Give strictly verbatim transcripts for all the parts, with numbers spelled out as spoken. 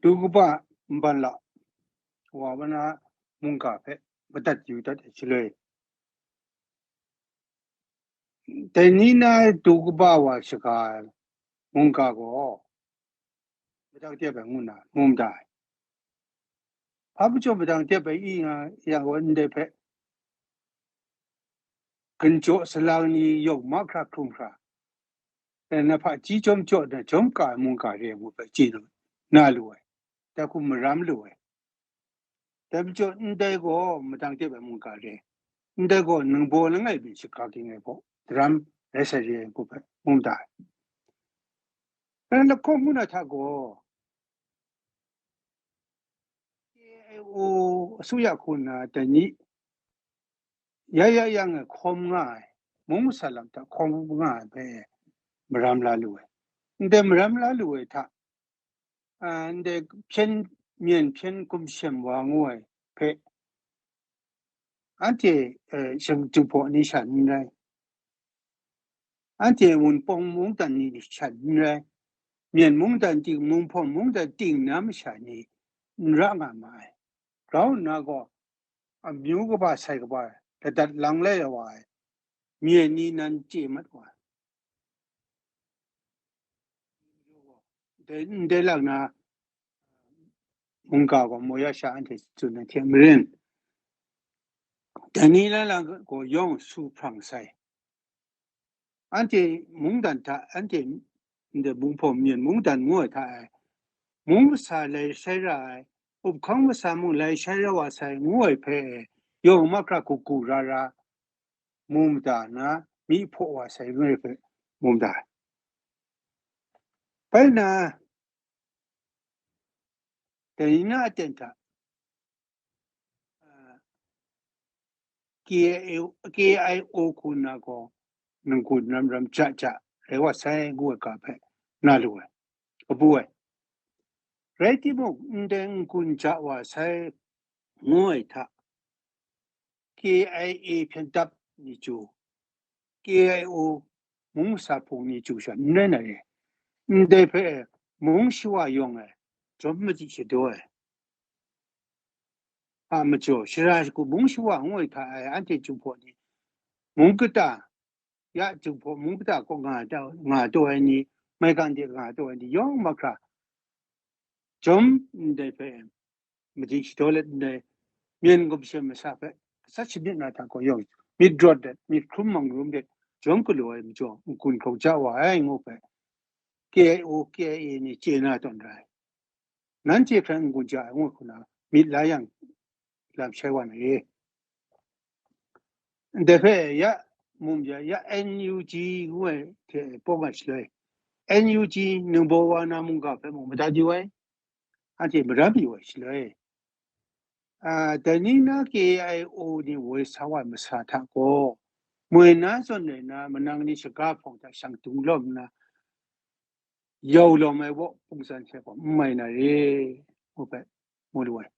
Du kaba nban la wa wa na mungga hpe madat yu dat ai shaloi, dai ni na du kaba wa shaga mungga gaw madang tep ai ngu na mu mada ai. Hpa majaw madang tep ai i nga yang gaw ndai hpe, ginjaw salang ni yawng mahkra hkrum hkra, na hpaji jawm jaw na jawm ka ai mungga re ai ngu hpe chye na lu ai, dai hku maram lu ai. Dai majaw ndai gaw madang tep ai mungga re, ndai gaw ningbaw langai mi shaga ging ai gaw daram rai sai re ai ngu hpe mu mada ai. Rai lahkawng ngu na hta gaw, K I O အစိုးရ hku na dai ni ya ya yang e hkawm nga ai, mung masa lam hta hkawm nga ai hpe maram la lu ai. Ndai maram la lu ai hta, a, ndai hpyen, myen hpyen gumshem wa ngu ai hpe, anhte, eh, shang Jinghpaw ni sha n rai, anhte Wunpawng mungdan ni sha n rai, Myen mungdan ting, Munghpawng mungdan ting na masha ni n ra nga ma ai. Grau nna gaw, amyu kaba sai kaba ladat lang lai wa ai, myen ni nan chye mat wa ai. Dai, ndai lang na mungga gaw maw ya sha anhte tsun ai hte maren, dai ni lai lang gaw yawng su hprang sai. Anhte mungdan hta, anhte ndai Munghpawng myen mungdan ngu ai hta e, mung masa lai shai ra ai, up hkang masa mung lai shai ra wa sai ngu ai hpe, yawng mahkra hku hku ra ra, mu mada na, myi hpaw wa sai ngu ai hpe, mu mada ai. Bai na, dai ni na aten hta, a, K I O, K I O hku na gaw, ningku namram ja ja rai wa sai ngu ai ga hpe na lu ai, kabu ai. Rai timung, ndai n-gun ja wa sai ngu ai hta, K I A hpyen dap ni chyu, K I O mung masa hpung ni chyu sha n rai na re. Ndai hpe mung shawa yawng e jawm madi shadaw ai. A majaw, shara shagu mung shawa ngu ai hta e, anhte Jinghpaw ni mung kata, ya Jinghpaw mung kata kaw nga taw, nga taw ai ni, maigan de nga taw ai ni yawng mahkra, jawm ndai hpe madi shadaw let ndai, myen gumshem masa hpe atsat shamyit na hta gaw yawng, myit rawt let, myit hkrum mang rum let, jawm galaw ai majaw, n-gun grau ja wa ai ngu hpe, K I O, K I A ni chye na tawn ra ai. Nanhte hkrai n-gun ja ai ngu hku na myit la yang, lam shai wa na re. Ndai hpe ya mum ya, ya N U G ngu ai hte pawng ai shaloi, N U G ningbaw wa na mungga hpe mung madat yu ai, anhte maram yu ai shaloi, a, dai ni na K I O ni woi sa wa ai masa hta gaw, moi na zawn rai na manang ni shaga hpawng hta shang dung lawm nna, yau lawm ai baw pungsan hte gaw n mai na re, ngu hpe mu lu ai.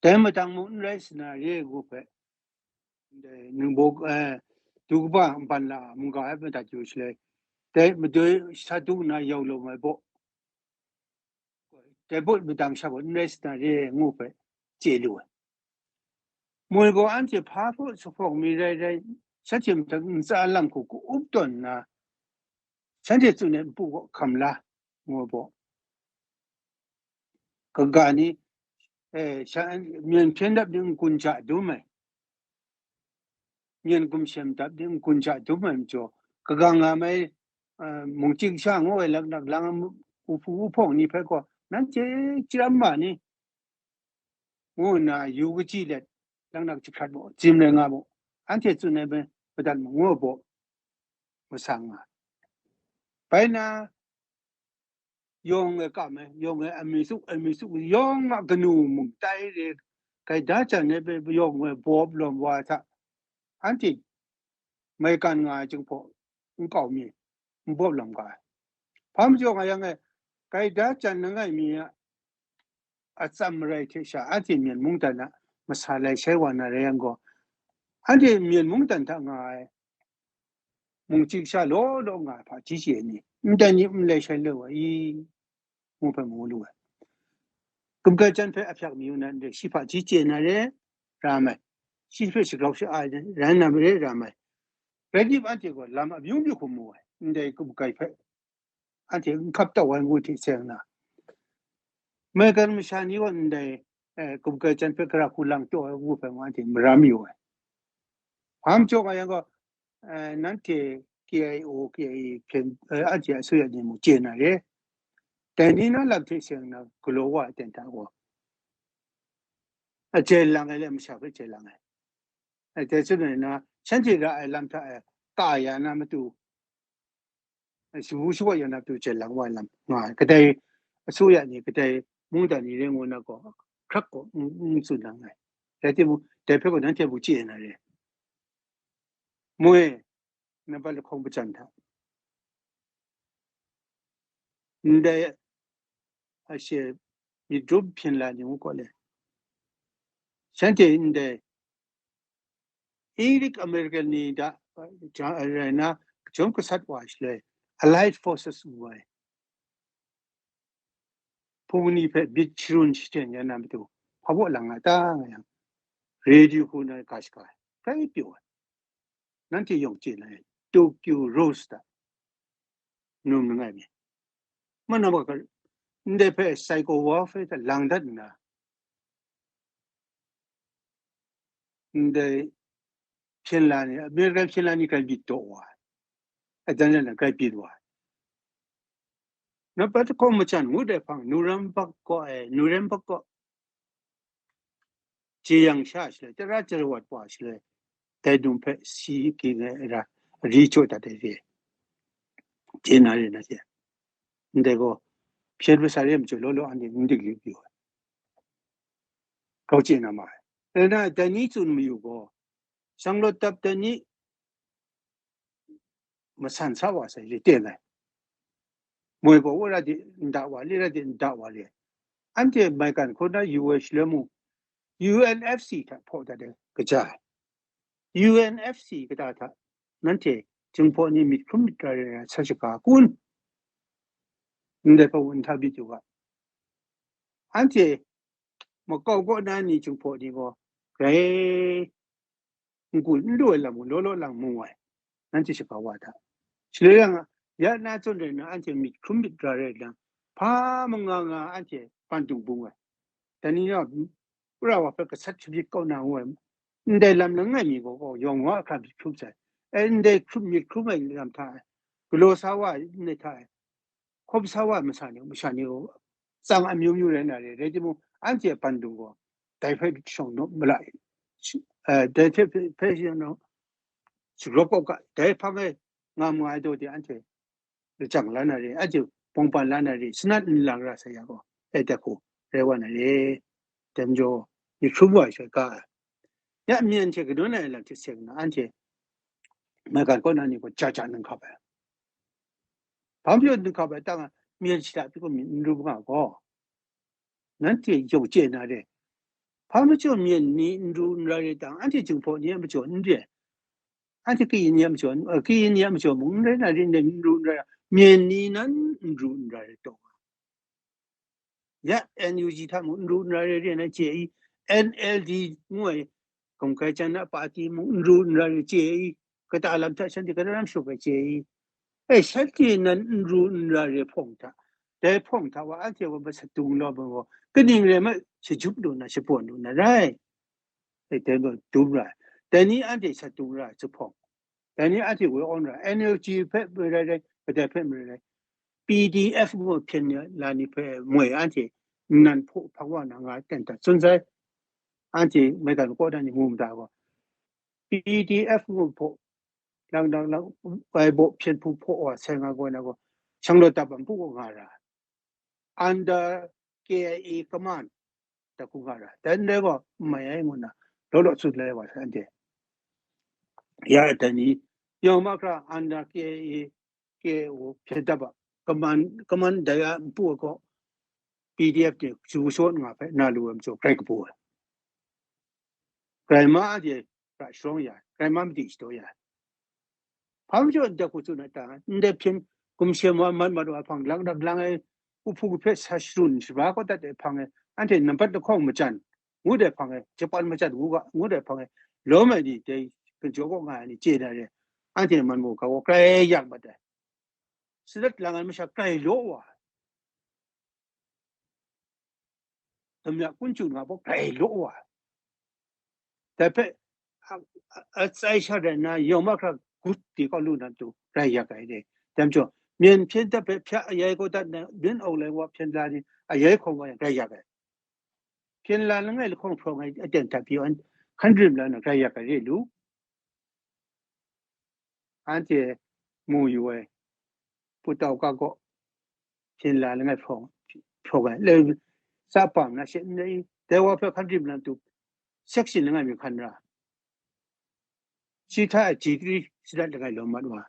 Dai madang mung n rai sa na re, ngu hpe, ndai ningbaw, eh, du kaba nban la mungga ai madat yu shaloi, dai madoi sa du nna yau lawm ai baw, dai baw madang sha gaw n rai sa na re, ngu hpe chye lu ai. Moi gaw anhte hpa hpawt sa hpawng mi rai rai, shanhte mahtang ntsa lam hku ka-up tawn nna, shanhte tsun ai npu gaw hkam la, ngu ai baw, kaga ni, eh, sha, myen hpyen dap ni n-gun ja dum ai, myen gumshem dap ni n-gun ja dum ai majaw, kagang nga mai, eh, mungchying sha ngu ai laknak lang ai wuhpu wuhpawng ni hpe gaw, nanhte chyam ma ni, ngu nna yu kachyi let, laknak jahkrat mu, jim rai nga mu, anhte tsun ai hpe madat mu, ngu ai baw, masang nga. Bai na, yawng e kam ai, yawng e amyitsuk, amyitsuk, yawng a kanu mung tai re, gaida jan e hpe yawng e bawp lawm wa hta, anhte maigan nga ai Jinghpaw nkau mi n bawp lawm ga ai. Hpa majaw nga yang e, gaida jan langai mi a atsam marai hte sha anhte Myen mungdan a masa lai shai wa na rai yang gaw, anhte Myen mungdan hta nga ai mungchying sha law law nga ai hpaji chye ai ni, ndai ni n lai shai la wa i? Ngu hpe mu lu ai. Kumhkai jan hpe ahpyak mayu na ndai, shi hpaji chye na re, ra mai. Shi hpe shagrau sha-, ai, rai na re, ra mai. Rai timung, anhte gaw lam amyu myu hkum mu ai, ndai kumhkai hpe. Anhte n hkap tau ai ngu hte seng na, American masha ni gaw ndai, eh, kumhkai jan hpe gara hku lang taw ai ngu hpe anhte maram yu ai. Hpa majaw nga yang gaw, eh, nanhte K I O, K I A hpyen, eh, anhte asuya ni mung chye na re. Dai ni na lam hte seng na galaw wa ai ten hta gaw, a jai lang ai le masha hpe jai lang ai. Ai, dai hte na, shanhte ra ai lam hta e ka ya na matu, shabu shawa ya na matu jai lang wa ai lam nga ai. Kadai asuya ni, kadai mungdan ni rai ngu na gaw, hkrak gaw n, n tsun lang ai. Rai timung, dai hpe gaw nanhte mung chye na re. Moi, nampat lahkawng majan hta. Ndai, ashe, myit dum hpyen la ni ngu gaw le. Shanhte ndai, English American ni da, ja-, rai na, jawm gasat wa shaloi, Allied Forces ngu ai. Hpung ni hpe myit sharun shaten ya na matu, hpa baw lang nga ta nga yang, radio hku na ga shaga ai, grai pyaw ai. Nanhte yawng chye na, Tokyo Rose hta num langai mi. Manam ga, ndai hpe psycho warfare hta lang dat nna, ndai hpyen la ni, American hpyen la ni grai myit daw wa ai. Adan jan na grai byin wa ai. Nampat lahkawng majan ngut ai hpang, Nuremberg kaw e, Nuremberg kaw jeyang sha shaloi, tara jarawat wa shaloi, dai num hpe si ging ai ra, ri jaw dat ai re. Chye na re na hte. Ndai gaw, hpyen masa re ai majaw, law law anhte n dik lik yu ai. Grau chye na ma ai. Rai nna, dai ni tsun mayu gaw, shanglawt dap dai ni, masan sa wa sai, re teng ai. Moi gaw, wa ra de, nda wa le, ra de, nda wa le. Anhte maigan hkaw na yu ai shaloi mung, U N F C hta hpaw dat ai kaja ai. U N F C kata hta, nanhte Jinghpaw ni myit hkrum myit ra re ai sa shaga kun? Ndai hpe wun hta myit yu ga. Anhte makau kaw na ni Jinghpaw ni gaw, grai n-gun n lu ai lam mung law law lang mu ai, nanhte shaga wa hta. Shaloi yang, ya na zawn rai nna, anhte myit hkrum myit ra rai nna, hpa manga nga anhte pandung bung ai. Dai ni na, wora wa hpe gasat shabyin kau na ngu ai, ndai lam langai mi gaw, gaw yawng wa hkra myit hkrum sai. E, ndai hkrum, myit hkrum ai lam hta e, galaw sa wa ai ndai hta e, hkawm sa wa ai masa ni, masha ni gaw, tsang amyu myu rai na re, rai timung, anhte a pandung gaw, dai hpe shawng naw mala, eh, dai hte hpe, hpe shawng naw, shagrau kau ga, dai hpang e ngam nga ai daw de, anhte lajang la na re, anhte bawngban la na re, sanat nlang ra sa ya gaw, e, dai hku rai wa na re, dai majaw, myit hkrum wa ai sha ga ai. Ya myen hte kanawn ai lam hte seng nna, anhte maigan kaw na ni gaw ja ja nang hkap ai. Hpa majaw nang hkap ai, tang myen shada pyi gaw myen n ru nga gaw, nanhte yawng chye na re. Hpa majaw myen ni n ru n ra re tang, anhte Jinghpaw ni a majaw n re. Anhte kayin ni a majaw, eh, kayin ni a majaw mung n rai na, rin rai n ru n ra, myen ni nan n ru n ra re taw. Ya N U G hta mung n ru n ra re re na chye i, N L D ngu ai, kumhkai jan na pati mung n ru n ra re chye i, kata lam hta shanhte kata lam shawk ai chye i, e, shanhte nan n ru n ra re hpawng hta, dai hpawng hta wa anhte wa masat dung lawm ai gaw, kaning rai ma, shajup lu na, shapawn lu na rai. E, dai gaw dum ra ai. Dai ni anhte sat dung ra ai zuphpawng. Dai ni anhte woi awn ra ai. N U G hpe marai rai, kadai hpe marai rai, P D F ngu hpyen ni la ni hpe moi anhte nnan hpaw hpang wa na nga ai ten hta tsun sai. Anhte maigan kaw na ni mu mada gaw, P D F ngu hpaw, lang, lang, lang, ai baw hpyen hpu hpaw wa sai nga gaw na gaw, shanglawt dap ai npu gaw nga ra ai. Under K I A command, dai hku nga ra ai. Dai ndai gaw, n mai ai ngu nna, law law tsun lai wa sai anhte. Ya, dai ni, yawng mahkra under K I A, K I O hpyen dap a, command, command dai a npu ai gaw, P D F ni ju shawn nga hpe na lu ai majaw, grai kabu ai. Grai ma anhte ra sharawng ya ai, grai ma madi shadaw ya ai. Hpa majaw ndai hku tsun ai ta, ndai hpyen gumshem wa mat mat wa hpang lang rak lang ai, Uhpu hpe sa sharun shara kau dat ai hpang e, anhte nambat lahkawng majan ngut ai hpang e, Japan majan ngu ga, ngut ai hpang e, lawm ai ni dai, Ginjaw kaw nga ai ni chye na re, anhte man mung ga gaw grai yak mat ai. Sadat lang ai masha grai law wa, damya kunju nga gaw grai law wa, dai hpe a, a, a tsai sha rai nna, yawng mahkra gut di kau lu na matu rai yak ai re. Dai majaw, myen hpyen dat hpe hpya ayai kau dat na, myen aung lai wa hpyen la ni ayai hkawm wa yang rai yak ai. Hpyen la langai lahkawng hprawng ai aten hta pyi an hkan rim la na rai yak ai re lu. Anhte mu yu ai, pu tau ga gaw hpyen la langai hprawng, hprawng ai, le, tsa pam na she n rai, dai wa hpe hkan rim na matu, section langai mi hkan ra, shi hta ai degree sadat langai lawm mat wa,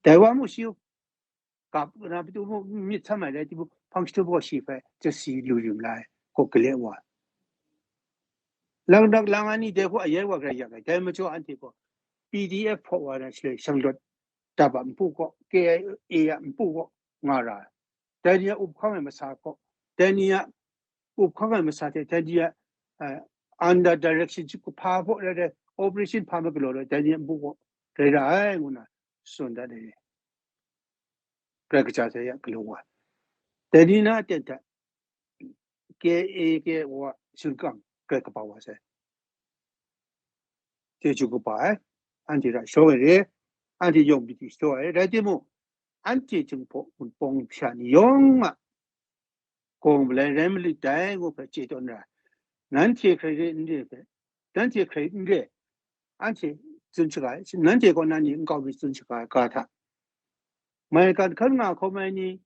dai wa mu shi u, gap na matu mu, myit sam ai rai timung, hpang jahtum gaw shi hpe jasi lu rim la ai, gaw gale wa. Lang dak lang ani dai hku ayai wa grai yak ai, dai majaw anhte gaw P D F hpaw wa na shaloi shanglawt dap a npu gaw, K I A a npu gaw nga ra ai. Dai ni a up hkang ai masa gaw, dai ni a up hkang ai masa hte, dai ni a, eh, under direction, hpa hpaw rai rai, operation hpa mai galaw rai, dai ni a npu gaw rai ra ai, ngu na tsun dat ai. Karai kasha hte ya galaw wa. Dai ni na aten hta, K A K wa shingkang grai kaba wa sai. Chyeju kaba ai, anhte ra shawng ai re, anhte yawng myit di shadaw ai, rai timung, anhte Jinghpaw Wunpawng sha ni yawng a gaw malai rai malit dai ngu hpe chye tawn ra, nanhte hkrai re n re hpe, nanhte hkrai n re, anhte tsun shaga ai, nanhte kaw na ni nkau mi tsun shaga ai ga hta, maigan hkan nga hkawm ai ni,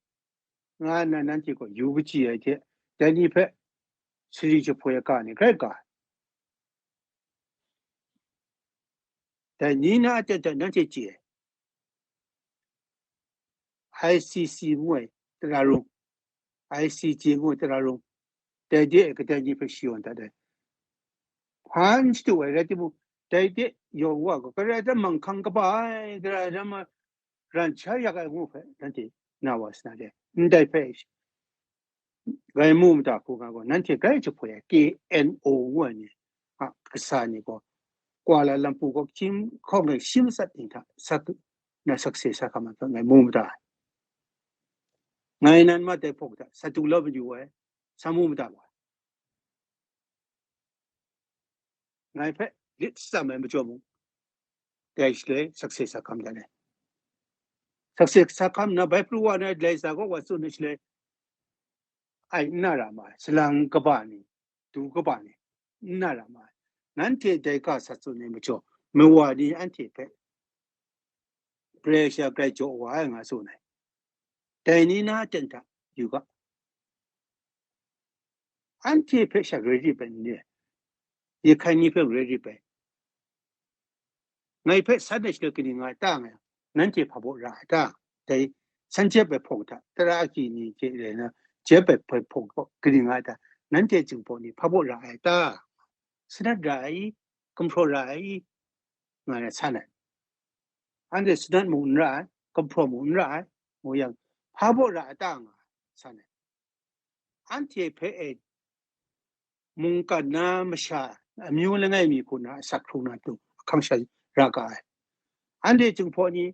nga nna nanhte gaw yu kachyi ai hte, dai ni hpe sari jahpoi ai ga ni grai ga ai. Dai ni na aten hta nanhte chye ai, I C C ngu ai tara rung, I C J ngu ai tara rung, dai de ai kadai ni hpe shayawn dat ai. Hpan shadu ai rai timung, dai de yawng wa gaw, karai hta manghkang kaba ai, karai hta ma ran sha yak ai ngu hpe nanhte na wa sa na de, ndai hpe ngai mu mada hku nga gaw, nanhte grai jahpoi ai K N O ngu ai ni a kasa ni gaw, Kuala Lumpur gaw hkying hkawng e shi matsat ni hta sa, na sakse sa hkam ai hpe ngai mu mada ai. Ngai nan ma dai hpawk hta sa du la mayu ai, sa mu mada wa. Ngai hpe lit tsam ai majaw mung, dai shaloi sakse sa hkam dat ai. Sakse sa hkam na bai pru wa na, dai sa gaw wa tsun ai shaloi, ai, n na ra ma ai, salang kaba ni, du kaba ni, n na ra ma ai. Nanhte dai ga sa tsun ai majaw, mawa ni anhte hpe pressure grai jaw wa ai nga tsun ai. Dai ni na aten hta yu ga. Anhte hpe sha rai rip ai n re, Yehkai ni hpe rai rip ai. Ngai hpe san ai shaloi kaning nga ai ta, nga yang, nanhte hpa baw ra ai ta? Dai san jep ai hpawng hta, tara agyi ni hte rai na, jep ai hpawng gaw kaning nga ai ta? Nanhte Jinghpaw ni hpa baw ra ai ta? Sanat ra ai i? Gumhpraw ra ai i? Nga na san ai. Anhte sanat mung n ra ai, gumhpraw mung n ra ai, ngu yang, hpa baw ra ai ta nga ai, san ai. Anhte hpe e mungkan na masha amyu langai mi hku na asak hkrung na matu ahkang sha ra ga ai. Anhte Jinghpaw ni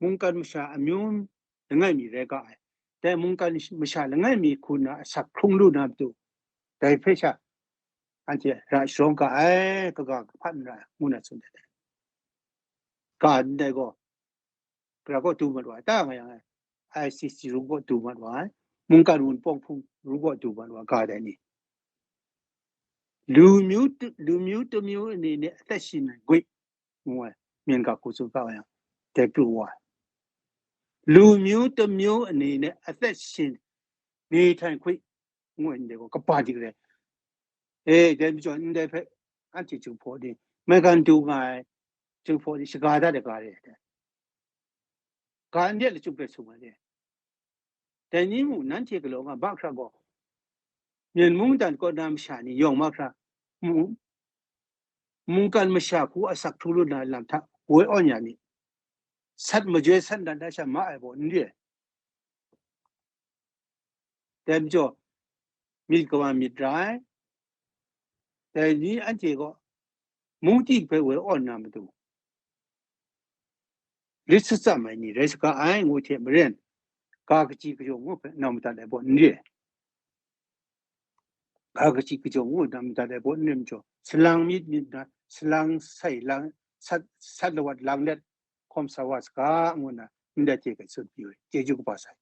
mungkan masha amyu langai mi rai ga ai. Dai mungkan masha langai mi hku na asak hkrung lu na matu, dai hpe sha anhte ra sharawng ga ai, kaga kahpan n ra ai, ngu na tsun dat ai. Ga ndai gaw, gara gaw du mat wa ai ta, nga yang, I C C rung gaw du mat wa ai, mungkan wunpawng hpung rung gaw du mat wa ai, ga dai ni. Lu myu tu, lu myu tu myu ani ne atat shin ai gwi, ngu ai, myen ga hku tsun ga yang, dai pru wa ai. Lu myu tu myu ani ne atat shin ni htan hkwi, ngu ai ndai gaw kaba dik rai. E, dai majaw ndai hpe anhte Jinghpaw ni maigan du nga ai, Jinghpaw ni shaga dat ai ga re ai. Ga n de lachyum hpe sung ai re. Dai ni mung nanhte galaw nga mahkra gaw, Myen mungdan kaw na masha ni yawng mahkra, mu-, mungkan masha hku asak hkrung lu na lam hta woi awn ya ni, sat majoi sat dan da sha ma ai gaw n re ai. Dai majaw, myit kawa myit ra ai. Dai ni anhte gaw, mung ting hpe woi awn na matu, lit shatsam ai ni rai saga ai ngu hte maren, ga kaji kajawng ngu hpe nau madat ai baw n re. Ga kaji kajawng ngu nau madat ai baw n re majaw, salang myit myit na, salang sai lang, sat, sat lawat lang let hkawm sa wa saga, ngu nna ndai hte hkrit tsun pyi ai, chyeju kaba sai.